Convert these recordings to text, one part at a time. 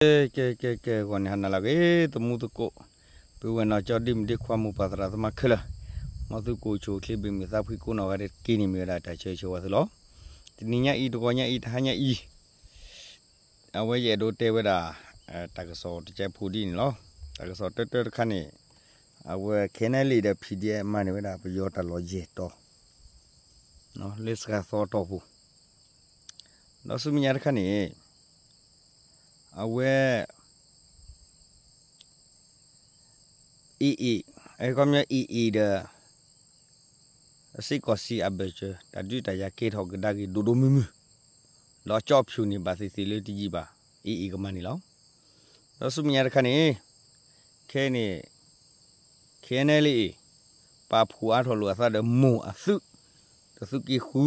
ကဲ ကဲ ကဲ ကဲ ဂီၤန့ၣ်ဟါနၤလၢအဂ့ၤ သမူသကိး, ပုၢ်ဝဲၢ်နီၢ်ကၠီ ဒ့မုၣ်ဒ့ခွါ မိၢ်ပၢ်သရၣ်သမါခဲလၢာ်, မ်သုကအိၣ်ဆူၣ်အိၣ်ချ့ ဘၣ်မုာ်သးဖှံကိးနီၢ်ဂၤဒဲးတက့ၢ်န့ၣ် မ့ၢ်ဝဲဒၣ်တၢ်ဆၢဂ့ၤဆၢဝါသုလီၤ. တနံၤညါအံၤ တဂီၤညါအံၤ တဟါညါအံၤ အဝဲယအဲၣ်ဒိးတဲဝဲဒၣ် တၢ်ကစီၣ်တကဲဖိဒ်န့ၣ်လီၤ. တၢ်ကစီၣ်တၢတၢတခါန့ၣ် အဝဲ ခဲနဲလ်အ့ဒီး ဖံၣ်ဒံၣ်အဲၣ် မၤန့ၢ်ဝဲဒၣ်ပယီၤတၢ်လီၢ်ယဲၢ်တီၤ လၢစှၤသီအတီၢ်ပူၤ, ဒီးဆူမဲာ်ညါတခါန့ၣ် အဝဲ အ့ၣ်အ့ၣ် အခီပညီ အ့ၣ်အ့ၣ်ဒီး စ့ၢ်ကီးစံးအဘၢၣ်စၢၤ တၢ်ဒုးတၢ်ယၤကဲထီၣ်ကဒါက့ၤဒိၣ်ဒိၣ်မုၢ်မုၢ်, ဒီးကၠီဖၠူၣ်န့ၣ် ဘၣ်သ့ၣ်သ့ၣ်လၢတယံာ်ဘၣ် အ့ၣ်အ့ၣ်ကမၤန့ၣ်လီၤ. ဒီးဆူမဲာ်ညါတခါန့ၣ် ခဲအံၤန့ၣ် ခဲနဲလ်အ့ ပာ်ဖှိၣ်အါထီၣ်လိာ်အသးဒီးမိၢ်အသုး ဒီးသုးက့ဃု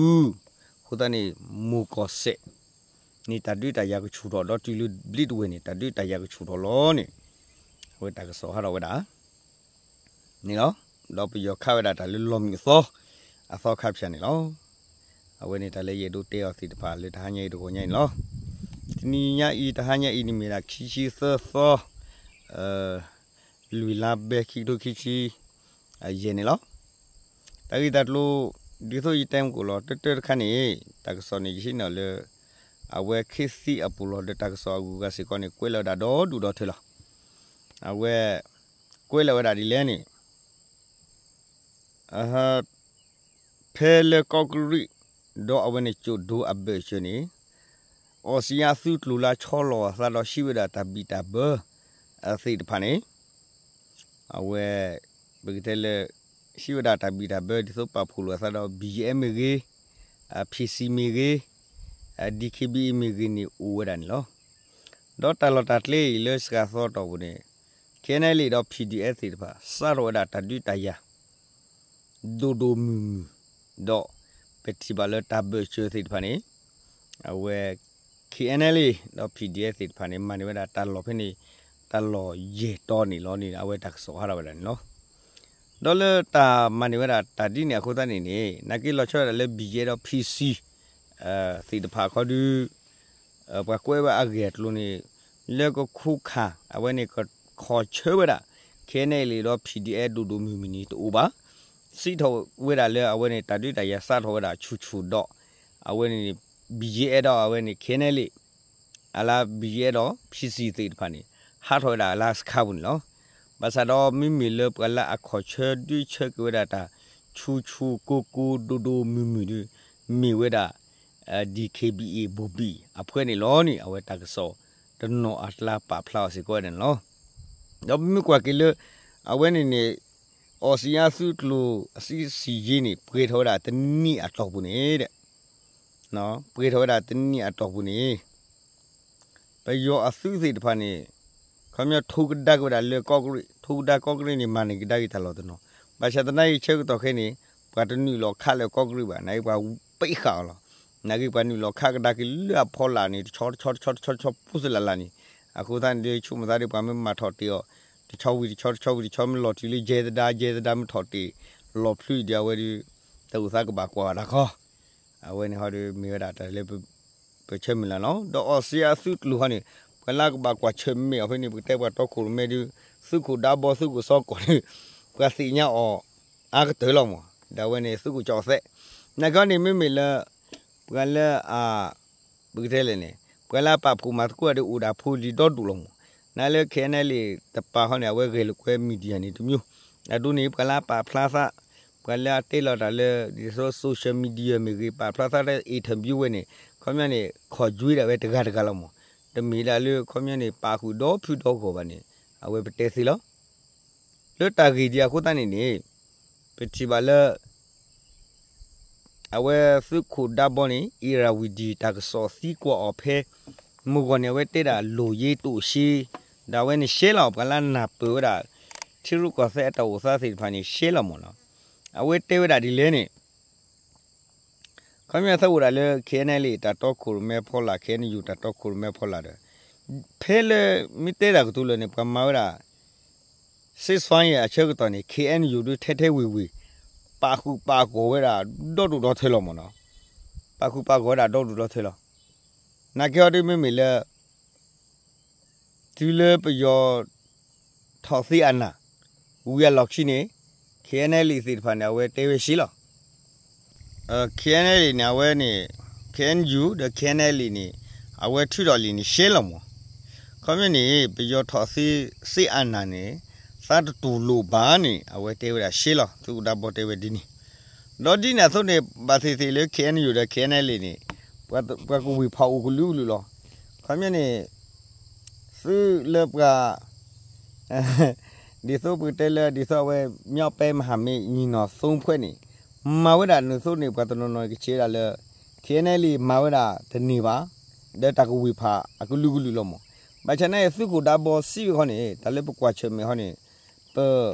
အဃိသတးန့ၣ် မိၢ်ကီၢ်စဲၣ်န့ၣ် တၢ်ဒုးတၢ်ယၤကဆူၣ်ထီၣ်ဒီးတုၤလၢဘျ့တဝဲၢ်န့ၣ် တၢ်ဒုးတၢ်ယၤကဆူၣ်ထီၣ်လီၤန့ၣ် အဝဲတၢ်ကစီၣ်ဟးထီၣ်ဝဲဒၣ် န့ၣ်လီၤ. ဒီးပယီၤခးဝဲဒၣ်တၢ်လၢလီၢ်မံၤအသီ အသီခါဖၠၣ်န့ၣ်လီၤ. အဝဲန့ၣ်တၢ်လၢယအဲၣ်ဒိးတဲအီၤသ့ၣ်တဖၣ်လၢတဟါညါအံၤတဂီၤညါအံၤန့ၣ်လီၤ. တနံၤညါအံၤ တဟါညါအံၤန့ၣ်မ့ၢ်ဒၣ်ခံဆံသၢသီ လွံၢ်လါဘဲ ခံကထိခံဆံ ယဲၢ်န့ၣ်လီၤ. တၢ်ဂ့ၢ်တၢ်ကျိၤ ဒ်သိးယတဲမုၢ်ကိၣ်လီၤ တၢတၢတခါန့ၣ် တၢ်ကစီၣ်န့ၣ် ယဟံးန့ၢ်လၢ အဝဲခ့သံအပူၤလီၤ ဒီးတၢ်ကစီၣ်အဂုၤအဂၤစ့ၢ်ကီးန့ၣ် ကွဲးလီၤဝဲဒၣ်ဒီဒူၣ်ဒီထၢလီၤ. အဝဲ ကွဲးလီၤဝဲဒၣ်ဒ်လဲၣ်န့ၣ် ဖဲလၢကီၢ်ကရံၣ် ဒီးအဝဲန့ၣ်ကၠိၣ်ဒိအဘၢၣ်စၢၤန့ၣ် အီစံယါသုးကျိၤလၢဆီလီၤအသးဒီးဟံးဝဲဒၣ်တၢ်ဘံၣ်တၢ်ဘၢ သ့ၣ်တဖၣ်န့ၣ် အဝဲ ပကတဲလၢ ဟံးဝဲဒၣ်တၢ်ဘံၣ်တၢ်ဘၢ ဒ်သိးပာ်ဖှိၣ်လိာ်အသးဒီး ဘံၣ်ယဲၢ်မ့ၢ်ဂ့ၤ, ဖံၣ်စံၣ်မ့ၢ်ဂ့ၤ, ဒံၣ်ခ့ဘံၣ်အ့မ့ၢ်ဂ့ၤန့ၣ် အိၣ်ဝဲဒၣ်န့ၣ်လီၤ. ဒီးတၢ်လီၢ်တၢ်ကျဲအံၤလၢစှၤသီအတီၢ်ပူၤန့ၣ် ခဲနဲလ်အ့ဒီး ဖံၣ်ဒံၣ်အဲၣ်သ့ၣ်တဖၣ် စးထီၣ်ဝဲဒၣ်တၢ်ဒုးတၢ်ယၤ ဒိၣ်ဒိၣ်မုၢ်မုၢ်, ဒီးပထံၣ်ဘၣ်လၢတၢ်ဘၢၣ်စၢၤသ့ၣ်တဖၣ်န့ၣ် အဝဲ ခဲနဲလ်အ့ ဒီး ဖံၣ်ဒံၣ်အဲၣ်သ့ၣ်တဖၣ်န့ၣ် မၤန့ၢ်ဝဲဒၣ်တၢ်လီၢ်ဖဲန့ၣ် တၢ်လီၢ်ယဲၢ်တီၤန့ၣ်လီၤန့ၣ် အဝဲတၢ်ကစီၣ်ဟးထီၣ်ဝဲဒၣ်န့ၣ်လီၤ. ဒီးလၢတၢ်မၤန့ၢ်ဝဲဒၣ်တၢ်ဒ်န့ၣ်အဃိသတးန့ၣ်န့ၣ် နာ်က့လီၤဆီဝဲဒၣ်လၢ ဘံၣ်ယဲၢ်ဒီး ဖံၣ်စံၣ် သ့ၣ်တဖၣ်ခီဒုး ပှၤကွဲးဝဲအဂ့ၢ်အကျိၤန့ၣ် လၢကခူၣ်ခၣ် အဝဲန့ၣ်ကခီၣ်ဆၢဝဲဒၣ် ခဲနဲလ်အ့ဒီး ဖံၣ်ဒံၣ်အဲၣ် ဒိၣ်ဒိၣ်မုၢ်မုၢ်န့ၣ်တအိၣ်ဘၣ်. စံးထီၣ်ဝဲဒၣ်လၢအဝဲန့ၣ် တၢ်ဒုးတၢ်ယၤစးထီၣ်ဝဲဒၣ်ဆူၣ်ဆူၣ်ဒီး အဝဲန့ၣ် ဘံၣ်ယဲၢ်ဒီးအဝဲန့ၣ် ခဲနဲလ်အ့ အလါ ဘံၣ်ယဲၢ်ဒီး ဖံၣ်စံၣ်သ့ၣ်တဖၣ်န့ၣ် ဟးထီၣ်ဝဲဒၣ်အလါစခါပူၤန့ၣ်လီၤ. ဘၣ်ဆၣ်ဒီးမ့မ့ၢ်လၢပှၤလၢအခီၣ်ဆၢဒုးဆၢက့ၤဝဲဒၣ်တၢ် ဆူၣ်ဆူၣ်ကိၢ်ကိၢ်ဒိၣ်ဒိၣ်မုၢ်မုၢ်ဒီး မ့ၢ်ဝဲဒၣ် ဒံၣ်ခ့ဘံၣ်အ့ ဘိၣ်ဘံၣ်အဖှဲန့ၣ်လီၤန့ၣ် အဝဲတၢ်ကစီၣ်တနီၤအကျါပာ်ဖျါအီၤစ့ၢ်ကီးဝဲဒၣ်န့ၣ်လီၤ. ဒီးပမ့ၢ်ကွၢ်က့ၤလၢ အဝဲန့ၣ်န့ၣ် အီစံယါသုးကျိၤအစံးစံၣ်ယ့န့ၣ် ပှဲၤထီၣ်ဝဲဒၣ်တနံၣ်အတီၢ်ပူၤန့ၣ် ပှဲၤထီၣ်ဝဲဒၣ်တနံၣ်အတီၢ်ပူၤန့ၣ် ပယီၤအသုးသ့ၣ်တဖၣ်န့ၣ် ခီပညီထိကဒါက့ၤဝဲဒၣ်လၢကီၢ်ကရံၣ် ထိကဒါကီၢ်ကရံၣ်န့ၣ် မၤန့ၢ်ကဒါက့ၤတၢ်လီၢ်တနီၤ, ဘၣ်ဆၣ်သနာ်က့ဆၢကတီၢ်ခဲအံၤန့ၣ် ပှၤတနုာ်လီၤခးလၢကီၢ်ကရံၣ်ဘၣ် နာ်က့ပှၤပံးဃာ်အီၤလီၤ. နာ်က့ပှၤနုာ်လီၤခးကဒါက့ၤလၢအဖီလာ်န့ၣ် တဆီတဆီတဆီတဆီတဆီပူၤစလၢ်လၢ်န့ၣ် အဃိသတးန့ၣ်ဒီး ဆိကမိၣ်သးဒီးပှၤမ့ၢ်မၤထီၣ်တ့ၢ်အီၤ တဆီဝံၤတဆီတဆီဝံၤတဆီမ့ၢ်လီၤတုၤလၢယဲၢ်သဒါ ယဲၢ်သဒါမ့ၢ်ထီၣ်တ့ၢ် လီၤဖျုးဒံးအဝဲဒီး တၢ်အိၣ်သးကဘၣ်ကွၢ်ဝဲဒၣ်ခီ အဝဲန့ၣ်ဟီဒီးမ့ၢ်ဝဲဒၣ်တၢ်လၢ ပဆၢမုၢ်လၢ်လီၤ. ဒီးအီစံယါသုးကျိၤဟီန့ၣ် ပှၤလၢကဘၣ်ကွၢ်ဆၢၣ်မဲာ်အီၤဖဲန့ၣ် ပကတဲပှၤတီခိၣ်ရိၣ်မဲဒီး သုးခိၣ်ဒါဘီသုးခိၣ်စီကီၢ်ဒီး ပှၤသ့ၣ်ညါအီၤအါကတၢၢ်လီၤမး ဒီးအဝဲန့ၣ်သုးခိၣ်ကၠီၣ်သဲး နာ်က့ဟီန့ၣ်မ့မ့ၢ်လၢ ပှၤလၢအ ပကတဲလဲၣ်န့ၣ် ပှၤလၢအပာ်ဖှိၣ်မၤသကိးဒီးအိၣ်ဒၣ်ဖိလံၤဒီဒူၣ်လီၤမး နာ်လၢ ခဲနဲလ်အ့ တပၤဟီန့ၣ် အဝဲဂဲၤလိာ်ကွဲ media န့ၣ်တမံၤ အဒိန့ၣ် ပှၤလၢအပာ်ဖျါသး ပှၤလၢအတဲလီၤတၢ်လၢ ဒ်သိး social media မ့ၢ်ဂ့ၤ ပာ်ဖျါသးတၢ် interview ဝဲန့ၣ် ခီပညီန့ၣ် ခီၣ်ကွံာ်ဒၣ်ဝဲတဂၤတဂၤလီၤမး တမ့ၢ်ဒၣ်လၢခီပညီန့ၣ် ပာ်ဃုာ်ဒီဖုဒီဂီၢ်ဘၣ်န့ၣ် အဝဲပတဲသ့လီၤ လၢတၢ်ဂ့ၢ်ဒ်အဃိသတးန့ၣ်န့ၣ် ပထံၣ်ဘၣ်လၢ အဝဲသုးခိၣ်ဒါဘီန့ၣ် အ့ရဝံၤဒံၣ် တၢ်ကစီၣ်သံကွၢ်အီၤဖဲ မုၢ်ဂီၤန့ၣ် အဝဲတဲဒၣ် လိၣ်ယ့တိၣ်ရှ့ ဒီးအဝဲန့ၣ်ရှဲလီၤ ပှၤလၢနၢ်ပၢၢ်ဝဲဒၣ် ထံရူၢ်ကီၢ်သဲးအတၢ်အိၣ်သးသ့ၣ်တဖၣ်န့ၣ် ရှဲလီၤမးနီၤ အဝဲတဲဝဲဒၣ်ဒ်လဲၣ်န့ၣ် ခီပညီသးအိၣ်ဒၣ်လၢ ခဲနဲလ်အ့ တၢ်တီခိၣ်ရိၣ်မဲဖီလာ် ခဲနဲလ်ယူၣ် တၢ်တီခိၣ်ရိၣ်မဲဖီလာ်ဒီး ဖဲလၢမ့ၢ်တဲတၢ်ကတိၤလၢာ်န့ၣ် ပှၤမၤဝဲဒၣ် ceasefire အဆၢကတီၢ်န့ၣ် ခဲနဲလ်ယူၣ် ဒုးထဲထဲဝ့ၤဝ့ၤ ပာ်ဃုာ်ပာ်ဂီၢ်ဝဲဒၣ်ဒီဒူၣ်ဒီထၢလီၤမးနီၤ ပာ်ဃုာ်ပာ်ဂီၢ်ဝဲဒၣ်ဒီဒူၣ်ဒီထၢလီၤ နာ်က့ဟီဒုးမ့မ့ၢ်လၢ တုၤလၢပယီၤ ထီၣ်သ့အနၢ် ဝံၤအလီၢ်ခံန့ၣ် KNLA သ့ၣ်တဖၣ်န့ၣ် အဝဲတဲဝဲရှဲလီၤ. KNLA န့ၣ် အဝဲန့ၣ် KNU ဒီး KNLA န့ၣ် အဝဲထုးထီၣ်လံာ်န့ၣ်ရှဲလီၤမး. ခီပညီန့ၣ် ပယီၤထီၣ်သ့ သ့အနၢ်န့ၣ် သးတတူၢ်လိာ်ဘၣ်န့ၣ် အဝဲတဲဝဲဒၣ်ရှဲလီၤ, သုးခိၣ်ဒၢဘီတဲဝဲဒ်န့ၣ်. ဒီးဒ်န့ၣ်အသိးန့ၣ် ဘၣ်သ့ၣ်သ့ၣ်လၢ KNU ဒီး KNLA န့ၣ် ပှၤကဝ့ၢ်ဖးအိၣ်ကလုာ်ကလုာ်လီၤ. ခီပညီန့ၣ် သုးလၢပှၤ ဒ်သိးပကတဲလၢ ဒ်သိးအဝဲ မြောက်ပိုင်းမဟာမိတ်ညီနောင်သုံးဖွဲ့န့ၣ် မၤဝဲဒၣ်နုာ်သိးန့ၣ် ပှၤတနီၤနီၤကဆဲးဝဲဒၣ်လၢ KNLA မၤဝဲဒၣ်တန့ၢ်ဘၣ်, ဒီးတၢ်ကဝ့ၢ်ဖးအကလုာ်ကလုာ်လီၤမး. ဘၣ်ဆၣ်နာ်က့ သုးခိၣ်ဒၢဘီစံးဝဲခီန့ၣ် တၢ်လၢပကွၢ်ဆၢၣ်မဲာ်ခီန့ၣ် ပ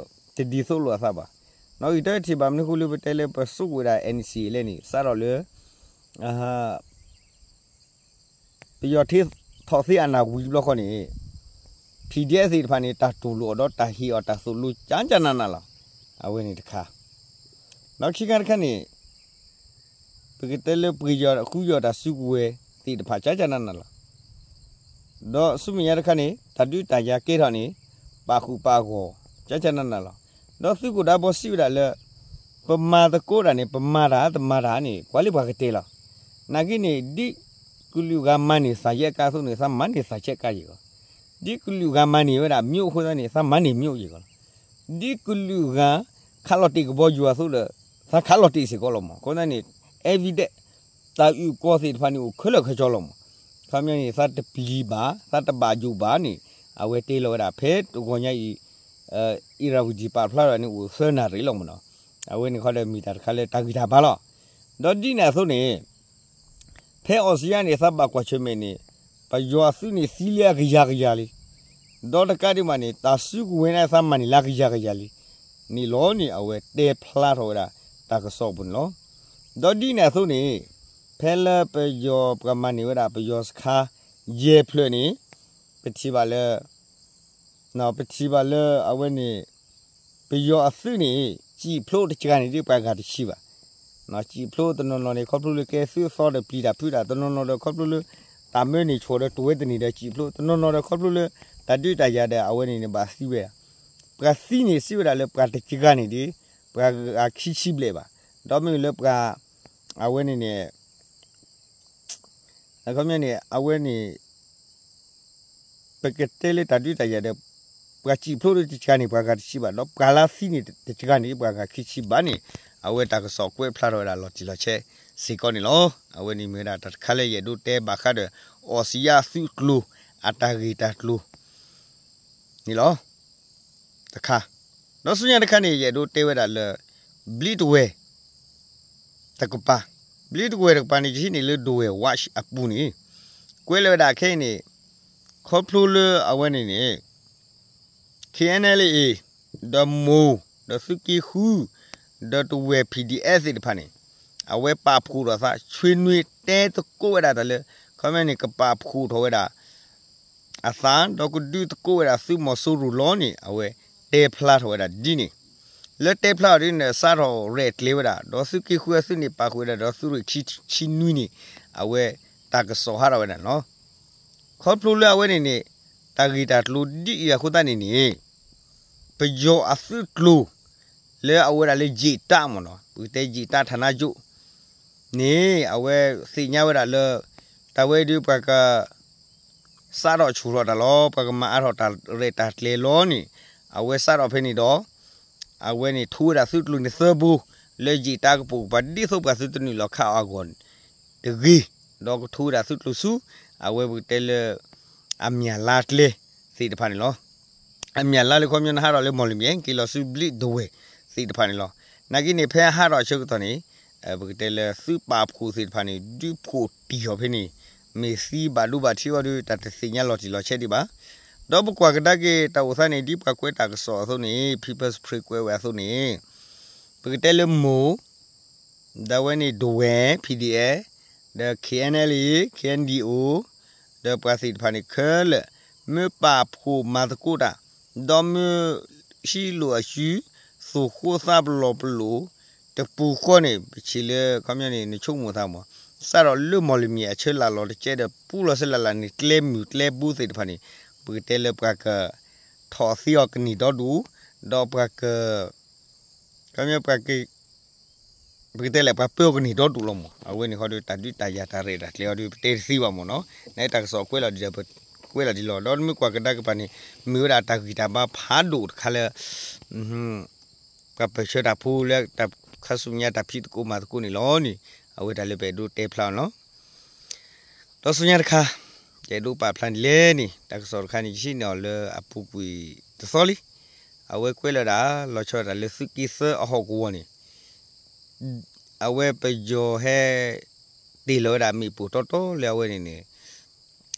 တဒ်သိးလိာ်အသးဘၣ်. နီၣ်ဂံၢ်တၢထံၣ်ဘၣ်မနုၤအဃိလၢပတဲလၢပစိာ်ကွံာ်ဝဲဒၣ် NCA လဲၣ်န့ၣ် စးထီၣ်လၢ ပယီၤထီၣ်သ့အနၢ်ဝံၤတဘျီဃီန့ၣ် PDF သ့ၣ်တဖၣ်န့ၣ် တၢ်တူၢ်လိာ်အီၤဒီးတၢ်ဟ့ၣ်အီၤတၢ်သိၣ်လိကၠးကၠးနးနးလီၤ. အဝဲန့ၣ်တခါ, ဒီးခံခါတခါန့ၣ် ပကတဲလၢပှ့ၤယီၤဃုယီၤတၢ်စုကဝဲၤသ့ၣ်တဖၣ်ကၠးကၠးနးနးလီၤ. ဒီးဆူမဲာ်ညါတခါန့ၣ် တၢ်ဒုးတၢ်ယၤကဲထီၣ်န့ၣ် ပာ်ဃုာ်ပာ်ဂီၢ်ကၠးကၠးနးနးလီၤ. ဒီးသုးခိၣ်ဒၢဘီစံးဝဲဒၣ်လၢ ပမၤသကိးတၢ်န့ၣ် ပမၤတၢ်တမၤတၢ်န့ၣ် ကွၢ်လၢပှၤကတဲလီၤ. နာ်က့န့ၣ် ဒ်ကလုာ်ဂၤမၤန့ၢ်သးယဲၢ်ကါအသိးန့ၣ် သးမၤန့ၢ်သးယဲၢ်ကါယဲၢ်ဂီၢ်, ဒ်ကလုာ်ဂၤမၤန့ၢ်ဝဲဒၣ် မြို့ အဃိသတးန့ၣ် သးမၤန့ၢ် မြို့ ယဲၢ်ဂီၢ်လီၤ. ဒ်ကလုာ်ဂၤ ခးလီၤတ့ၢ်ကဘီယူၤအသိးဒီး သးခးလီၤတ့ၢ်စ့ၢ်ကီးလီၤမး. အဃိသတးန့ၣ် evidence တၢ်အုၣ်ကီၤသ့ၣ်တဖၣ်န့ၣ် အိၣ်ခဲလၢာ်ခဲဆ့လီၤမး. ခီပညီန့ၣ် သးတပျံၤဘၣ် သးတဘၣ်ယိၣ်ဘၣ်န့ၣ် အဝဲတဲလီၤဝဲဒၣ် ဖဲတဂီၤညါအံၤ အ့ရဝတီ ပာ်ဖျါထီၣ်န့ၣ် အိၣ်သၢနၣ်ရံၣ်လီၤမးနီၤ. အဝဲန့ၣ်ခီဒီးမ့ၢ်တၢ်တခါလၢတၢ်ဂံၢ်တၢ်ဘါလီၤ. ဒီးဒ်န့ၣ်အသိးန့ၣ် ဖဲအီစံယါန့ၣ် သးဘၣ်ကွၢ်ဆၢၣ်မဲာ်န့ၣ် ပယီၤအသုးန့ၣ်သံလၢအကယၤကယၤလံ. ဒီးတကးဒံးဘၣ်န့ၣ် တၢ်စုကဝဲၤန့ၣ် သးမၤန့ၢ်လၢအကယၤကယၤလံန့ၣ်လီၤန့ၣ် အဝဲတဲဖျါထီၣ်ဝဲဒၣ်တၢ်ကစီၣ်အပူၤန့ၣ်လီၤ. ဒီးဒ်န့ၣ်အသိးန့ၣ် ဖဲလၢပယီၤပှၤမၤန့ၢ်ဝဲဒၣ်ပယီၤစခါ ယဲၢ်ဖျၢၣ်န့ၣ် ပထံၣ်ဘၣ်လၢ ပထံၣ်ဘၣ်လၢအဝဲန့ၣ် ပယီၤအသုးန့ၣ် စံာ်ဖျိတစှၤန့ၣ်ဒ်ပှၤဂၤတဆံးဘၣ်. စံာ်ဖျိတနီၤနီၤန့ၣ် ခီဖျိလၢကဲသုးသီဒီးပျံၤတၢ်ဖုးတၢ် တနီၤနီၤဒီးခီဖျိလၢ တၢ်မၢန့ၢ်ဆိၣ်ဒီးတိၢ်ဝဲတန့ၢ်ဒီးစံာ်ဖျိ တနီၤနီၤဒီးခီဖျိလၢ တၢ်ဒုးတၢ်ယၤဒီးအဝဲန့ၣ်န့ၣ်ဘၣ်သံဝဲဒၣ်. ပှၤသံန့ၣ်စံးဝဲဒၣ်လၢပှၤတစှၤန့ၣ်ဒ် ပှၤဂၤခံဆံဘျဲၣ်ဘၣ်. ဒီးမ့ၢ်လၢပှၤ အဝဲန့ၣ်န့ၣ် အခီပညီန့ၣ် အဝဲန့ၣ် ပကတဲလၢတၢ်ဒုးတၢ်ယၤဒီး ပှၤစံာ်ဖျိတစှၤန့ၣ် ပှၤဂၤတဆံးဘၣ်, ဒီးပှၤလၢသံန့ၣ်တစှၤန့ၣ် ပှၤဂၤခံဆံးဘၣ်န့ၣ် အဝဲတၢ်ကစီၣ်ကွဲးဖျါထီၣ်ဝဲဒၣ်လီၤတံၢ်လီၤဆဲးစ့ၢ်ကီးန့ၣ်လီၤ. အဝဲန့ၣ်မ့ၢ်ဝဲဒၣ်တၢ်တခါလၢယအဲၣ်ဒိးတဲဘၣ်ဃးဒီး အီစံယါသုးကျိၤ အတၢ်ဂ့ၢ်တၢ်ကျိၤ န့ၣ်လီၤ. တခါ, ဒီးဆူညါတခါန့ၣ် ယအဲၣ်ဒိးတဲဝဲဒၣ်လၢ ဘျံးတဝဲၢ် တကပၤ, ဘျံးတဝဲၢ်တကပၤန့ၣ် ယဟံးန့ၢ်လၢဒဝဲၢ် watch အပူၤန့ၣ် ကွဲးလၢာ်ဝဲဒၣ်ခဲအံၤန့ၣ် ခီဖျိလၢအဝဲန့ၣ်န့ၣ် KNLA ဒီးမိၢ် ဒီးသုးက့ဃု ဒီးတဝဲၢ် PDF သ့ၣ်တဖၣ်န့ၣ် အဝဲပာ်ဖှိၣ်ထီၣ်သး ဆွေနွေ တဲသကိးဝဲဒၣ်တၢ်လၢ ခီပညီန့ၣ် ကပာ်ဖှိၣ်ထီၣ်ဝဲဒၣ် အသး ဒီးကဒုးသကိးဝဲဒၣ်သုးမီၤစိရိၤလီၤန့ၣ် အဝဲတဲဖျါထီၣ်ဝဲဒၣ်ဒ်န့ၣ်. လၢတဲဖျါထီၣ်ဒ်န့ၣ် စးထီၣ်ရဲၣ်ကျဲၤဝဲဒၣ် ဒီးသုးက့ဃုအသုးန့ၣ် ပာ်ဃုာ်ဝဲဒၣ်ဒီးသုးရ့ၣ်ခံဆံနွံန့ၣ် အဝဲတၢ်ကစီၣ်ဟးထီၣ်ဝဲဒၣ်န့ၣ်လီၤ. ခီဖျိလၢအဝဲန့ၣ်န့ၣ် တၢ်ဂ့ၢ်တၢ်ကျိၤဒ်အံၤအဃိသတးန့ၣ်န့ၣ် ပယီၤအသုးကျိၤ လၢအဝဲဒၣ်လၢ ယ့ၣ်တၢ်မ့ၢ်နီၤ ပကတဲ ယ့ၣ်တၢ် ဌာနချုပ် န့ၣ် အဝဲသ့ၣ်ညါဝဲဒၣ်လၢ တၢ်ဝဲဒုးပှၤက စးထီၣ်ဆူၣ်ထီၣ်တၢ်လီၤ ပှၤကမၤအါထီၣ်တၢ်ရဲၣ်တၢ်ကျဲၤလီၤန့ၣ် အဝဲစးထီၣ်ဖဲန့ၣ်ဒီး အဝဲန့ၣ်ထူဝဲဒၣ်သုးကျိၤန့ၣ်သၢဘိ လၢယ့ၣ်တၢ်ကပိာ်ကပၤ ဒ်သိးပှၤသုးတနုာ်လီၤခးအီၤအဂီၢ်တဂ့ၤ ဒီးကထူဝဲဒၣ်သုးကျိၤဆူ အဝဲပကတဲလၢ အမၠၣ်လါကျဲသ့ၣ်တဖၣ်န့ၣ်လီၤ. အမၠၣ်လါလၢခီပညီနဟးထီၣ်လၢမီၢ်လမံၤ က့ၤလီၤဆူဘျံးတဝဲၢ်သ့ၣ်တဖၣ်န့ၣ်လီၤ. နာ်က့န့ၣ် ဖဲအဟးထီၣ်အဆၢကတီၢ်န့ၣ် ပကတဲလၢသုးပာ်ဖှိၣ်သ့ၣ်တဖၣ်န့ၣ် ဒုးဖှိၣ်တံၢ်အီၤဖဲန့ၣ် မ့ၢ်သံဘၣ်ဒိဘၣ်ထံးအီၤဒီး တၢ်တသ့ၣ်ညါလီၤတံၢ်လီၤဆဲးဒံးဘၣ်. ဒီးပကွၢ်ကဒါက့ၤတၢ်အိၣ်သးန့ၣ် ဒ်ပှၤကွဲးတၢ်ကစီၣ်အသိးန့ၣ် People's Spring ကွဲးဝဲအသိးန့ၣ် ပကတဲလၢမိၢ် ဒီးအဝဲန့ၣ်ဒဝဲၢ် PDF ဒီး KNLA KNDO ဒီးပှၤသ့ၣ်တဖၣ်န့ၣ်ခဲလၢာ် မ့ၢ်ပာ်ဖှိၣ်မၤသကိးတၢ် ဒီးမ့ၢ်ဟံးလိာ်အစု သိၣ်ဃိသးပလီၢ်ပလိာ် တပူၤဃီန့ၣ် ပဆံးလၢခီပညီန့ၣ် နဆိကမိၣ်သးမး စးထီၣ်လၢမီၢ်လမံၤအဆၢလၢ်လီၤတကဲဒီး ပူလီၤဆဲးလၢ်လၢ်န့ၣ် ကျဲမုၢ်ကျဲဘိသ့ၣ်တဖၣ်န့ၣ် ပကတဲလၢပှၤက ထီၣ်သံအီၤကန့ၢ်ဒီဒူၣ်, ဒီးပှၤက ခီပညီ ပှၤက ပကတဲလဲၣ် ပှၤပၢအီၤကန့ၢ်ဒီဒူၣ်လီၤမး. အဝဲန့ၣ်ဃီဒီး တၢ်ဒုးတၢ်ယၤတၢ်ရဲၣ်တၢ်ကျဲၤအီၤဒီး ပတဲတသ့ဘၣ်မးနီၤ. နတၢ်ကစီၣ်ကွဲးလီၤဒ်ဒီး ပကွဲးလီၤဒ်လီၤ. ဒီးမ့ၢ်ကွၢ်ကဒါက့ၤပၤန့ၣ် မ့ၢ်ဝဲဒၣ်တၢ်ဂံၢ်တၢ်ဘါဖးဒိၣ်တခါလၢ ပှၤပၢၢ်ဆၢတၢ်ဖိလၢတၢ်ခါဆူညါတၢ်ဖံးသကိးမၤသကိးန့ၣ်လီၤန့ၣ် အဝဲတၢ်လၢပအဲၣ်ဒိးတဲဖျါအီၤလီၤ. ဒီးဆူညါတခါ ယအဲၣ်ဒိးပာ်ဖျါန့ၣ်လဲၣ်န့ၣ် တၢ်ကစီၣ်တခါန့ၣ် ယဟံးန့ၢ်အီၤလၢအပူၤကွံာ်တသီလံ. အဝဲကွဲးလီၤဒၣ် လီၤဆီဒၣ်တၢ်လၢသုးက့သၢအဟီၣ်ကဝီၤန့ၣ် အဝဲပယီၤဟဲ တ့ၢ်လီၤဝဲဒၣ်မ့ၣ်ပိၢ်တီတီလၢအဝဲန့ၣ်န့ၣ်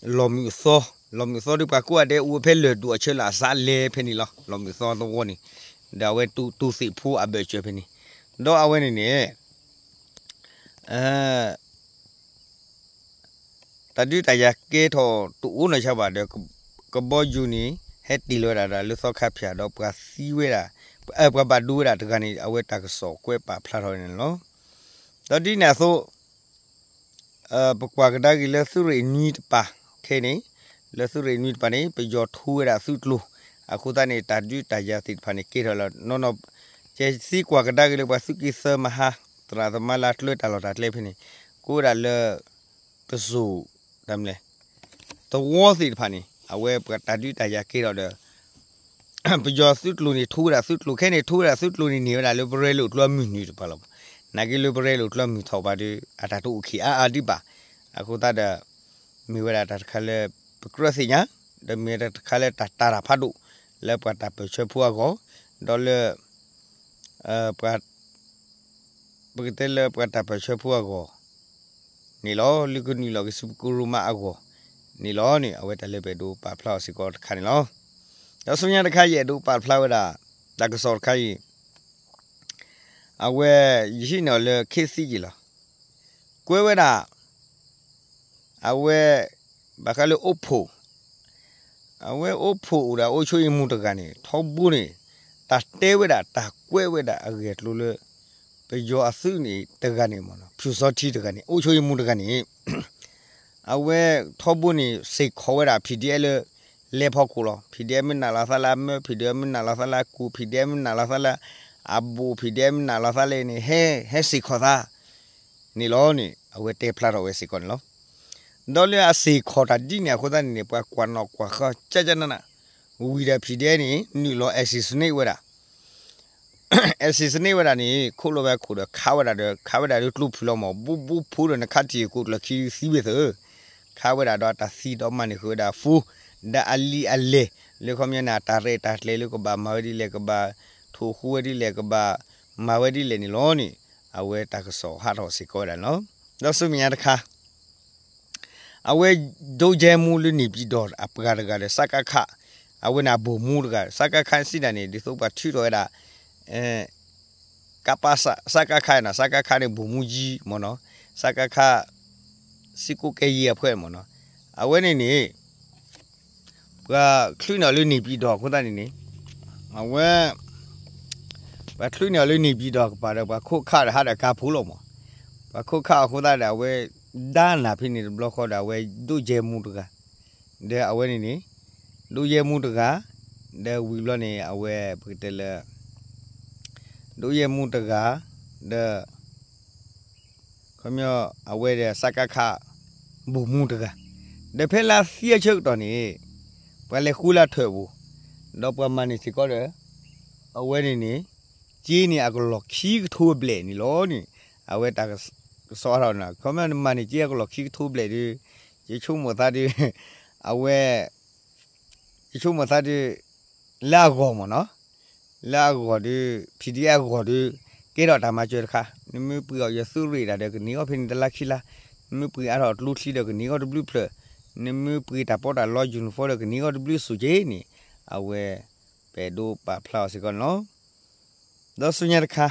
လီၢ်မုာ်သီ, လီၢ်မုာ်သီဒီးပှၤကိးဂၤဒဲးအိၣ်ဝဲဖဲလၢၢ်ဒိၣ်အဆၢလၢအစးလဲၤဖဲန့ၣ်လီၤ. လီၢ်မုာ်သီသဝီန့ၣ် ဒီးအဝဲတူၢ်သ့ၣ်ဖိအဘၢၣ်စၢၤဖဲန့ၣ်, ဒီးအဝဲန့ၣ်န့ၣ် တၢ်ဒုးတၢ်ယၤကဲထီၣ်တအိၣ်နီၢ်ဆါဘၣ်ဒီး ကဘီယူၤန့ၣ် ဟဲတ့ၢ်လီၤဝဲဒၣ်ဒီးလၢသီခါဖၠၣ်ဒီးပှၤသံဝဲဒၣ်, ပှၤဘၣ်ဒိဝဲဒၣ်တဂၤန့ၣ် အဝဲတၢ်ကစီၣ်ကွဲးပာ်ဖျါထီၣ်ဝဲန့ၣ်လီၤ. ဒီးဒ်န့ၣ်အသိး ပကွၢ်ကဒါက့ၤလၢသုးရ့ၣ်နွံတပၤခဲအံၤန့ၣ်, လၢသုးရ့ၣ်နွံတပၤန့ၣ် ပယီၤထိဝဲဒၣ်သုးကျိၤ, အဃိသတးန့ၣ် တၢ်ဒုးတၢ်ယၤသ့ၣ်တဖၣ်န့ၣ် ကဲထီၣ်လီၤနီၢ်နီၢ်, ကသံကွၢ်ကဒါက့ၤလၢပှၤသုးက့သၢမဟါ သရၣ်သမါလၢအကျၢၤတၢ်လီၢ်တၢ်ကျဲဖဲန့ၣ် ကိးဝဲဒၣ်လၢ ပစိၤ တၢ်မလဲၣ် သဝီသ့ၣ်တဖၣ်န့ၣ် အဝဲပှၤတၢ်ဒုးတၢ်ယၤကဲထီၣ်ဒီး ပယီၤသုးကျိၤန့ၣ် ထိဝဲဒၣ်သုးကျိၤခဲန့ၣ် ထိဝဲဒၣ်သုးကျိၤန့ၣ် န့ၢ်ဝဲဒၣ်လၢပရဲလိာ်ကျိအမုၢ်နုာ်တပၤလီၤ. နာ်က့လၢပရဲလိာ်ကျိအမုၢ်ထီၣ်ဘၣ်ဒီး အတၢ်တအိၣ်ခံးအါအါဒံးဘၣ်. အဃိသတးဒီး မ့ၢ်ဝဲဒၣ်တၢ်တခါလၢ ပကြၢးသ့ၣ်ညါ, ဒီးမ့ၢ်ဝဲဒၣ်တၢ်တခါလၢတၢ်တာ်တၢ်ဖးဒိၣ် လၢပှၤတၢ်ပၢၢ်ဆၢဖိအဂီၢ်, ဒီးလၢ ပှၤ ပကတဲလၢပှၤတၢ်ပၢၢ်ဆၢဖိအဂီၢ် န့ၣ်လီၤ. လၢကနုာ်လီၤက့ၤဆူပကရူၢ်မးအဂီၢ် န့ၣ်လီၤန့ၣ် အဝဲတၢ်လၢပအဲၣ်ဒိးပာ်ဖျါအီၤစ့ၢ်ကီးတခါန့ၣ်လီၤ. ဒီးဆူညါတခါ ယအဲၣ်ဒိးပာ်ဖျါဝဲဒၣ် တၢ်ကစီၣ်တခါအံၤ အဝဲ ယဟံးန့ၢ်အီၤလၢခ့သံက့ၤလီၤ. ကွဲးဝဲဒၣ် အဝဲ ဘၣ်ဃးလၢအိၣ်ဖှိၣ် အဝဲအိၣ်ဖှိၣ်အိၣ်ဒီးအိၣ်ဆိအံၤမူတဂၤန့ၣ် ထီဘိန့ၣ် တၢ်တဲဝဲဒၣ်တၢ်ကွဲးဝဲဒၣ်အဂ့ၢ်အကျိၤလၢ ပယီၤအသုးန့ၣ်တဂၤန့ၣ်မ့ၢ်နီၤ ဖၠူၣ်စီထံတဂၤန့ၣ် အိၣ်ဆိအံၤမူတဂၤန့ၣ် အဝဲထီဘိန့ၣ် စ့ၢ်ခီးဝဲဒၣ် PDF လၢ လဲၤဖီခိၣ်လီၤ. PDF မ့ၢ်နာ်လီၤသးလၢအမၢ PDF မ့ၢ်နာ်လီၤသးလၢအကူး PDF မ့ၢ်နာ်လီၤသးလၢအဘူး PDF မ့ၢ်နာ်လီၤသးလၢန့ၣ် ဟဲ ဟဲစ့ၢ်ခီးသး န့ၣ်လီၤန့ၣ် အဝဲတဲဖျါထီၣ်ဝဲစ့ၢ်ကီးန့ၣ်လီၤ. ဒီးလၢအစ့ၢ်ခီးတၢ်ဒ်န့ၣ်အဃိသတးန့ၣ်န့ၣ် ပှၤကွၢ်နီၣ်ကွၢ်ဃီကၠၢကၠၢနးနး ဝံၤဒီး PDF န့ၣ် နုာ်လီၤ assassinate ဝဲဒၣ် assassinate ဝဲဒၣ်န့ၣ် ခိၣ်လီၤဝဲခိၣ်ဒီးခးဝဲဒၣ်ဒီး ခးဝဲဒၣ်ဒီးကျိဖုၣ်လီၤမး ဘူးဘူးဖိဒီးနခးတံၢ်ကိးကျၢၤခံသံဝဲသၢ ခးဝဲဒၣ်ဒီးအတၢ်သံဒီးမၤန့ၢ်ဃုာ်ဝဲဒၣ် phone ဒီးအလံာ်အလဲၢ် လၢခီပညီန့ၣ် အတၢ်ရဲၣ်တၢ်ကျဲၤလၢကဘၣ်မၤဝဲဒ်လဲၣ် ကဘၣ်ထိၣ်ဃူဝဲဒ်လဲၣ် ကဘၣ်မၤဝဲဒ်လဲၣ်န့ၣ်လီၤန့ၣ် အဝဲတၢ်ကစီၣ်ဟးထီၣ်စ့ၢ်ကီးဝဲဒၣ်န့ၣ်လီၤ. ဒီးဆူမဲာ်ညါတခါ အဝဲ ဒုရဲမှူးလၢန့ၣ်ပၠံၣ်တီၣ်အပှၤတဂၤဒီး စကခ အဝဲန့ၣ်အဗိုလ်မှူးတဂၤ စကခ စံးဒၣ်န့ၣ် ဒ်သိးပှၤထုးထီၣ်ဝဲဒၣ် ကပစ စကခ နီၤ စကခ န့ၣ် ဗိုလ်မှူးကြီး မ့ၢ်နီၤ စကခ စစ်ကွပ်ကဲရေးအဖွဲ့ မ့ၢ်နီၤ အဝဲန့ၣ်န့ၣ် ပှၤချုးန့ၢ်အီၤလၢန့ၣ်ပၠံၣ်တီၣ်အဃိသတးန့ၣ်န့ၣ် အဝဲ ပှၤချုးန့ၢ်အီၤလၢန့ၣ်ပၠံၣ်တီၣ်ကပၤဒီး ပှၤခိးခးဒီးဟးဒီးကါဖိလီၤမး ပှၤခိးခးအဃိသတးဒီး အဝဲ ဒါနၤဖဲန့ၣ်တဘျီဃီဒီး အဝဲ ဒုရဲမှူးတဂၤ ဒီးအဝဲန့ၣ်န့ၣ် ဒုရဲမှူးတဂၤ ဒီးဝံၤဘျီန့ၣ် အဝဲ ပကတဲလၢ ဒုရဲမှူးတဂၤ ဒီး ခီပညီ အဝဲဒီး စကခ ဗိုလ်မှူးတဂၤ ဒီးဖဲလၢသံအဆၢကတီၢ်န့ၣ် ပှၤလဲၤဃုလၢထၢၣ်ပူၤ ဒီးပှၤမၤန့ၢ်စ့ၢ်ကီးဒီး အဝဲန့ၣ်န့ၣ် က့န့ၣ်အကလီၢ်ခံကထိဘျဲၣ်န့ၣ်လီၤန့ၣ် အဝဲတၢ်ကစီၣ်အါထီၣ်န့ၣ် ခီပညီနမၤန့ၢ်က့အကလီၢ်ခံကထိဘျဲၣ်ဒီး ယဆိကမိၣ်သးဒီး အဝဲ ယဆိကမိၣ်သးဒီး လၢအဂီၢ်မ့ၢ်နီၤ လၢအဂီၢ်ဒီး ဖံးဒံအဂီၢ်ဒီး ကဲထီၣ်တၢ်မၤစၢၤတခါ နမ့ၢ်ပှ့ၤအီၣ်ယသုးရ့ၣ်တၢ်ဒီးကန့ၢ်အီၣ်ဖဲန့ၣ်တလါခံလါ နမ့ၢ်ပှ့ၤအါထီၣ်ကျိချံဒီးကန့ၢ်အီၣ်တဘျုးဖျၢၣ် နမ့ၢ်ပှ့ၤတၢ်ပီးတၢ်လီ uniform ဒီးကန့ၢ်အီၣ်တဘျုးစူၢ်က့န့ၣ် အဝဲ ပအဲၣ်ဒိးပာ်ဖျါအီၤစ့ၢ်ကီးန့ၣ်လီၤ. ဒီးဆူညါတခါ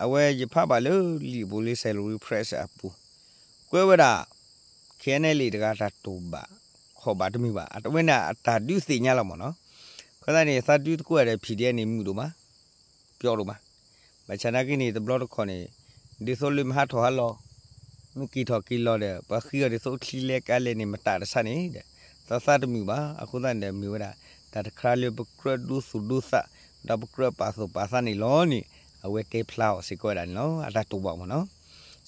အဝဲယဖးဘၣ်လၢလံာ်ပူၤလၢ Salween Press အပူၤ ကွဲးဝဲဒၣ် KNLA တဂၤတၢ်တိာ်ဘၣ် ခီၣ်ဘၣ်တမုာ်ဘၣ် အဝဲန့ၣ်အတၢ်ဒုးသ့ၣ်ညါလီၤမ့ၢ်နီၤ ခီသတးန့ၣ် သးဒုးသကိးဒီး PDF န့ၣ် မုာ်ဒိၣ်မး ပျီဒိၣ်မး ဘၣ်ဆၣ်နာ်က့န့ၣ် တဘျီတခီၣ်န့ၣ် ဒ်သိးလၢမဟးထီၣ်ဟးလီၤ မ့ၢ်က့ၤထီၣ်က့ၤလီၤဒီး ပှၤဃ့အီၤဒ်သိးချံလဲကါလဲန့ၣ် မတၤတဆါန့ၣ်ဒီး သးသးတမုာ်ဘၣ်. အဃိသတးန့ၣ်ဒီးမ့ၢ်ဝဲဒၣ် တၢ်တခါလၢပကြၢးဒိသူၣ်ဒိသး ဒီးပကြၢးပာ်သူၣ်ပာ်သးန့ၣ်လီၤန့ၣ် အဝဲတဲဖျါအီၤစ့ၢ်ကီးဝဲဒၣ်န့ၣ်လီၤ. အတၢ်တိာ်ဘၣ်မ့ၢ်နီၤ.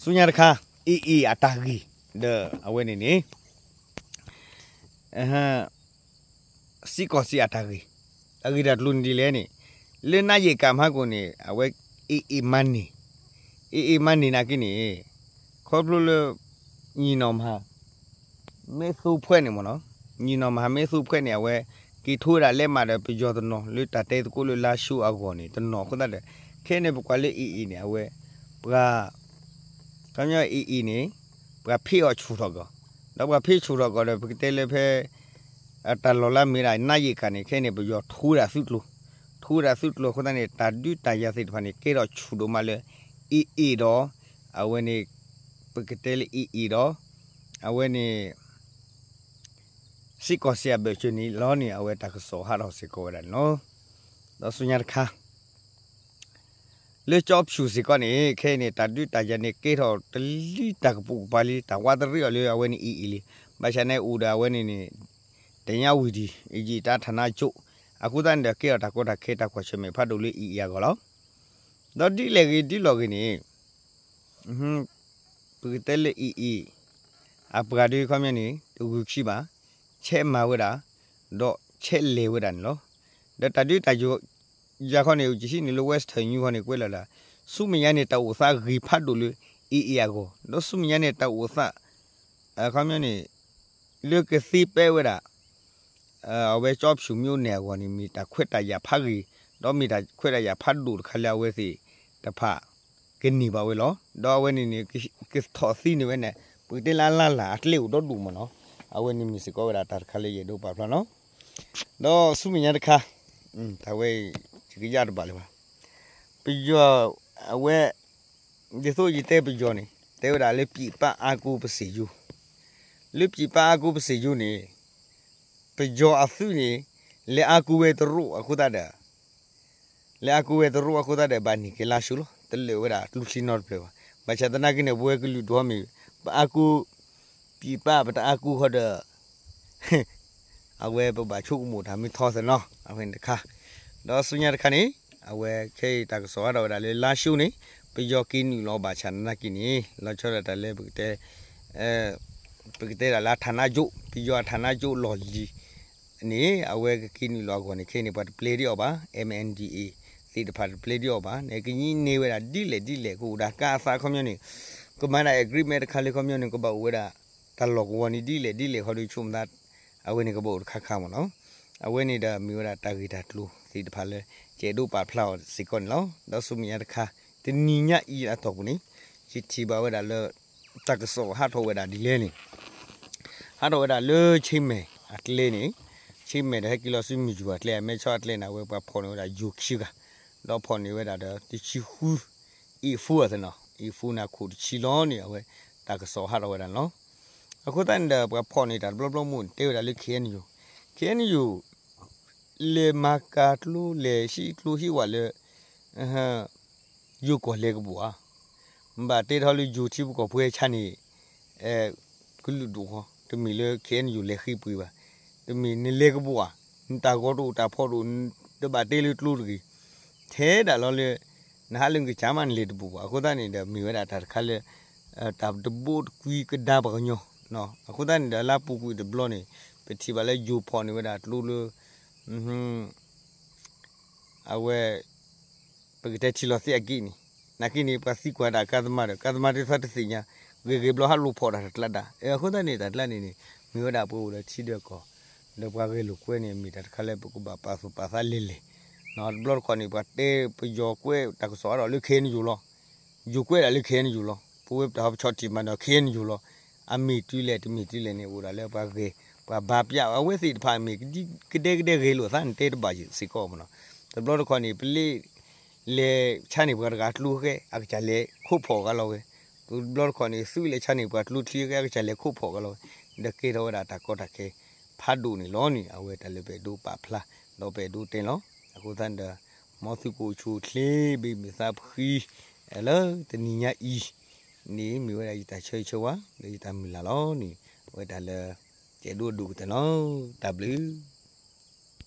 ဆူညါတခါ အ့ၣ်အ့ၣ် အတၢ်ဂ့ၢ် ဒီးအဝဲန့ၣ်န့ၣ် စ့ၢ်ကီးစ့ၢ်အတၢ်ဂ့ၢ်, တၢ်ဂ့ၢ်တၢ်ကျိၤန့ၣ်ဒ်လဲၣ်န့ၣ်, လၢနၢ်ယံာ်ကၣ်မဟါကိၣ်န့ၣ် အဝဲ အ့ၣ်အ့ၣ်မၤန့ၢ်, အ့ၣ်အ့ၣ်မၤန့ၢ်နာ်က့န့ၣ် ခီဖျိလၢ ညီနီၢ်မဟါ မ့ၢ်သိဖှဲန့ၣ်မ့ၢ်နီၤ, ညီနီၢ်မဟါမ့ၢ်သိဖှဲန့ၣ် အဝဲ က့ၤထိဝဲဒၣ်လဲးမးဒီးပယီၤတနီၤ လၢတၢ်တဲသကိးလၢလါၡိအဂီၢ်န့ၣ် တနီၤအဃိသတးဒီး ခဲအံၤန့ၣ် ပကွၢ်လၢအ့ၣ်အ့ၣ်န့ၣ် အဝဲ ပှၤ ခီပညီအ့ၣ်အ့ၣ်န့ၣ် ပှၤဖ့ၣ်အီၤဆူၣ်ထီၣ်ကီး, ဒီးပှၤဖ့ၣ်ဆူၣ်ထီၣ်ကီးဒီး ပကတဲလၢဖဲ တၢ်လီၢ်လၢမ့ၢ်ဒၣ်နၢ်ယံာ်ကၣ်န့ၣ် ခဲအံၤန့ၣ် ပယီၤထိဝဲဒၣ်သုးကျိၤ, ထိဝဲဒၣ်သုးကျိၤအဃိသတးန့ၣ် တၢ်ဒုးတၢ်ယၤသ့ၣ်တဖၣ်န့ၣ် ကဲထီၣ်ဆူၣ်ဒိၣ်မးလၢ အ့ၣ်အ့ၣ်ဒီး အဝဲန့ၣ် ပကတဲလၢအ့ၣ်အ့ၣ်ဒီး အဝဲန့ၣ် စ့ၢ်ကီးစ့ၢ်အဘၢၣ်စၢၤန့ၣ်လီၤန့ၣ် အဝဲတၢ်ကစီၣ်ဟးထီၣ်စ့ၢ်ကီးဝဲဒၣ်န့ၣ်လီၤ. ဒီးဆူညါတခါ လၢကၠီဖၠူၣ်စ့ၢ်ကီးန့ၣ် ခဲအံၤန့ၣ် တၢ်ဒုးတၢ်ယၤန့ၣ် ကဲထီၣ်တလံတၢ်ကပိာ်ကပၤလံ, တၢ်ဝးတရံးအီၤလၢအဝဲန့ၣ်အ့ၣ်အ့ၣ်လံ. ဘၣ်ဆၣ်န့ၣ်အိၣ်ဒီးအဝဲန့ၣ်န့ၣ် တညါဝံၤဒံး အံၤယံာ်တၢ်ဌာနချုပ် အဃိသတးန့ၣ်ဒီး ကဲထီၣ်တၢ်ကီတၢ်ခဲတၢ်ကွၢ်ဆၢၣ်မဲာ်ဖးဒိၣ်လၢအ့ၣ်အ့ၣ်အဂီၢ်လီၤ. ဒီးဒ်လဲၣ်ဂ့ၤဒ်လဲၣ်ဂ့ၤန့ၣ် ပကတဲလၢအ့ၣ်အ့ၣ် အပှၤဒုးခီပညီန့ၣ် တဂုာ်ခံဘၣ်, ဆဲးမၤဝဲဒၣ်, ဒီးဆဲးလဲၤဝဲဒၣ်န့ၣ်လီၤ. ဒီးတၢ်ဒုးတၢ်ယၤခီန့ၣ် ယဟံးန့ၢ်လၢ Western News ခီန့ၣ် ကွဲးလီၤဒၣ် ဆူမဲာ်ညါန့ၣ် တၢ်အိၣ်သးဂ့ၤဖးဒိၣ်လၢအ့ၣ်အ့ၣ်အဂီၢ်, ဒီးဆူမဲာ်ညါန့ၣ် တၢ်အိၣ်သး ခီပညီန့ၣ် လၢကသ့ပဲဝဲဒၣ် အဝဲကၠီဖၠူၣ်မ့ၢ်အိၣ်န့ၣ်အဂီၢ်န့ၣ် မ့ၢ်တၢ်ခွဲးတၢ်ယာ်ဖးဂ့ၤ, ဒီးမ့ၢ်တၢ်ခွဲးတၢ်ယာ်ဖးဒိၣ်တခါလၢအဝဲသ့ၣ်တဖၣ် ကန့ၢ်ဘၣ်ဝဲလီၤ. ဒီးအဝဲန့ၣ်န့ၣ် ကထီၣ်သံန့ၢ်ဝဲန့ၣ် ပကတဲလၢအလၢ်လၢ်အကျဲအိၣ်ဒီဒူၣ်မ့ၢ်နီၤ, အဝဲန့ၣ်မ့ၢ်စ့ၢ်ကီးဝဲဒၣ်တၢ်တခါလၢယအဲၣ်ဒိးပာ်ဖျါနီၤ. ဒီးဆူမဲာ်ညါတခါ တၢ်ဝဲ ယကယၢ်တဘၣ်လၢၤဘၣ်, ပယီၤ အဝဲ ဒ်သိးယတဲပယီၤန့ၣ် တဲဝဲဒၣ်လၢ ပြည်ပအားကိုး ပစံးယူ လၢ ပြည်ပအားကိုး ပစံးယူ န့ၣ် ပယီၤအသုးန့ၣ် လဲၤအါကူဝဲတရူးအဃိသတးဒီး လဲၤအါကူဝဲတရူးအဃိသတးဒီး ဘၣ်န့ၢ်က့ၤလါၡိလီၤ. တလၢာ်ဝဲဒၣ်ကျိချံနီတဖျၢၣ်ဘၣ်. ဘၣ်ဆၣ်သနာ်က့န့ၣ် ပဝဲကလုာ်ဒူၣ်မ့ၢ် ပအါကူ ပြည်ပ ပတအါကူဃီဒီး အဝဲပဘၣ်ဆိကမိၣ်တၢ်မ့ၢ်ထီသ့ၣ်နီၤ အဝဲန့ၣ်တခါ, ဒီးဆူညါတခါန့ၣ် အဝဲခဲအံၤတၢ်ကစီၣ်ဟးထီၣ်ဝဲဒၣ်လၢလါၡိန့ၣ် ပယီၤက့ၤနုာ်လီၤဘၣ်ဆၣ်သနာ်က့န့ၣ် လီၤဆီဒၣ်တၢ်လၢပကတဲ ပကတဲဒၣ်လၢ ဌာနချုပ် ပယီၤ ဌာနချုပ် လီၢ်လံၤန့ၣ် အဝဲကက့ၤနုာ်လီၤအဂီၢ်န့ၣ် ခဲအံၤန့ၣ် ပှၤတပျဲဒံးအီၤဘၣ်, M N D A သ့ၣ်တဖၣ်တပျဲဒံးအီၤဘၣ်န့ၣ် ကညံးန့ၢ်ဝဲဒၣ်ဒ်လဲၣ်ဒ်လဲၣ် ကအိၣ်ဒၣ်ကါအသးခီပညီန့ၣ် ကမၤဒၣ် agreement တခါလၢခီပညီန့ၣ် ကဘၣ်အိၣ်ဝဲဒၣ် တၢ်လီၢ်ကဝီၤန့ၣ်ဒ်လဲၣ်ဒ်လဲၣ်ဃီဒီးဆိကမိၣ်သး အဝဲန့ၣ်ကဘၣ်အိၣ်တခါခါမ့ၢ်နီၤ. အဝဲန့ၣ်ဒီးမ့ၢ်ဝဲဒၣ်တၢ်ဂ့ၢ်တၢ်ကျိၤသ့ၣ်တဖၣ်လၢ ယအဲၣ်ဒိးပာ်ဖျါအီၤစ့ၢ်ကီးန့ၣ်လီၤ. ဒီးဆူမဲာ်ညါတခါ တနံၤညါအံၤအတီၢ်ပူၤန့ၣ် ယထံၣ်ဘၣ်ဝဲဒၣ်လၢ တၢ်ကစီၣ်ဟးထီၣ်ဝဲဒၣ်ဒ်လဲၣ်န့ၣ် ဟးထီၣ်ဝဲဒၣ်လၢ ချင်းမိုင် အကျဲန့ၣ်, ချင်းမိုင် ဒီးဟဲက့ၤလီၤဆူမုၢ်ယူၤအကျဲ အမဲဆီအကျဲန့ၣ် အဝဲပှၤဖီၣ်န့ၢ်ဝဲဒၣ်ယိၤခံဂၤ, ဒီးဖီၣ်န့ၢ်ဝဲဒၣ်ဒီးတဆံဃု အ့ၣ်ဖူအသးနီၤ, အ့ၣ်ဖူန့ၣ်အခိၣ်တဆံလီၤန့ၣ် အဝဲတၢ်ကစီၣ်ဟးထီၣ်ဝဲဒၣ်န့ၣ်လီၤ. အဃိသတးန့ၣ်ဒီး ပှၤဖီၣ်န့ၢ်တၢ်တဘျီဘျီမိၢ်န့ၣ် တဲဝဲဒၣ်လၢ K N U, K N U လဲၤမၤကၤကျိ လဲၤဟံးကျိဟံးဝးလၢ ယိၤကီၢ်လဲၤကဘီဧါ, ဘၣ်တဲထီၣ်လၢယိၤထံဖိကီၢ်ဖိဟဲဆါန့ၣ် ကလုာ်ဒူၣ်ဃီ, တမ့ၢ်လၢ K N U လဲၤဃ့ပှ့ၤဘၣ်, တမ့ၢ်နလဲၤကဘီဧါ, နတၢ်ဂီၤတအိၣ်တၢ်ဖီၣ်တအိၣ်, တဘၣ်တဲလၢကျိတဂ့ၤ, ထဲဒၣ်လီၤလၢ နဟးလၢနကစၢ်မးနလဲၤတဘူးဘၣ်. အဃိသတးန့ၣ်ဒီး မ့ၢ်ဝဲဒၣ်တၢ်တခါလၢ တၢ်တဘိတကွံကဒါပှၤကညီ, အဃိသတးန့ၣ်ဒီး လါပူၤကွံာ်တဘျီန့ၣ် ပထံၣ်ဘၣ်လၢယိၤဖီၣ်န့ၢ်ဝဲဒၣ်ကျိလၢ အဝဲ ပကတဲထံလီၤသ့ၣ်အက့ၢ်န့ၣ်, နာ်က့န့ၣ် ပှၤသံကွၢ်ဒၣ်ကါသမါဒီး ကါသမါတသးတသ့ၣ်ညါ, ဂ့ၤဂ့ၤဘျီဟးလိာ်ဖီၣ်တၢ်တကျါဒၣ်. အဃိသတးန့ၣ် တၢ်ကျါန့ၣ်န့ၣ် မ့ၢ်ဝဲဒၣ်ပှၤအိၣ်ဒီးထံဒီးကီၢ် ဒီးပှၤဂဲၤလိာ်ကွဲန့ၣ် မ့ၢ်တၢ်တခါလၢပကဘၣ်ပာ်သူၣ်ပာ်သးလဲၤလဲၤ, တဘျီတခီၣ်န့ၣ် ပှၤတဲပယီၤကွဲးတၢ်ကစီၣ်အါထီၣ်လၢ K N U လီၤ, ယိၤကွဲးဒၣ်လၢ K N U လီၤ, ပဝဲပတၢ်ဟီပဆီၣ်ထံၣ်မးဒီး K N U လီၤ, အမ့ၢ်တုၤလဲၣ်တမ့ၢ်တုၤလဲၣ်န့ၣ် အိၣ်ဒၣ်လၢပှၤဂဲၤ ပှၤဘါပျၢ် အဝဲသ့ၣ်တဖၣ်မ့ၢ်ကဒဲကဒဲဂဲၤလိာ်သးန့ၣ် တဲတဘၣ်စ့ၢ်ကီးမ့ၢ်နီၤ. တဘျီတခီၣ်န့ၣ် ပလ့ လဲၤဆါန့ၢ်ပှၤတဂၤကျိဃဲ အကစၢ်လဲၤခိးဖီၣ်ဂၤလီၤဝဲ, တဘျီတခီၣ်န့ၣ် သုးလဲၤဆါန့ၢ်ပှၤကျိချံဃဲ အကစၢ်လဲၤခိးဖီၣ်ဂၤလီၤဝဲ, ဒီးကဲထီၣ်ဝဲဒၣ်တၢ်ကီတၢ်ခဲ ဖးဒိၣ်န့ၣ်လီၤန့ၣ် အဝဲတၢ်လၢပအဲၣ်ဒိးပာ်ဖျါ ဒီးပအဲၣ်ဒိးတဲလီၤ. အဃိသတးဒီး မ်သုကအိၣ်ဆူၣ်အိၣ်ချ့ ဘၣ်မုာ်သးဖှံ လၢတနံၤညါအံၤန့ၣ် မ့ၢ်ဝဲဒၣ်ယတၢ်ဆၢဂ့ၤဆၢဝါ လၢယတၢ်မုၢ်လၢ်လီၤန့ၣ် အဝဲတၢ်လၢ ကဲဒိၣ်ဒိၣ်ကတၢၢ်နီၤ, တၢ်ဘျုး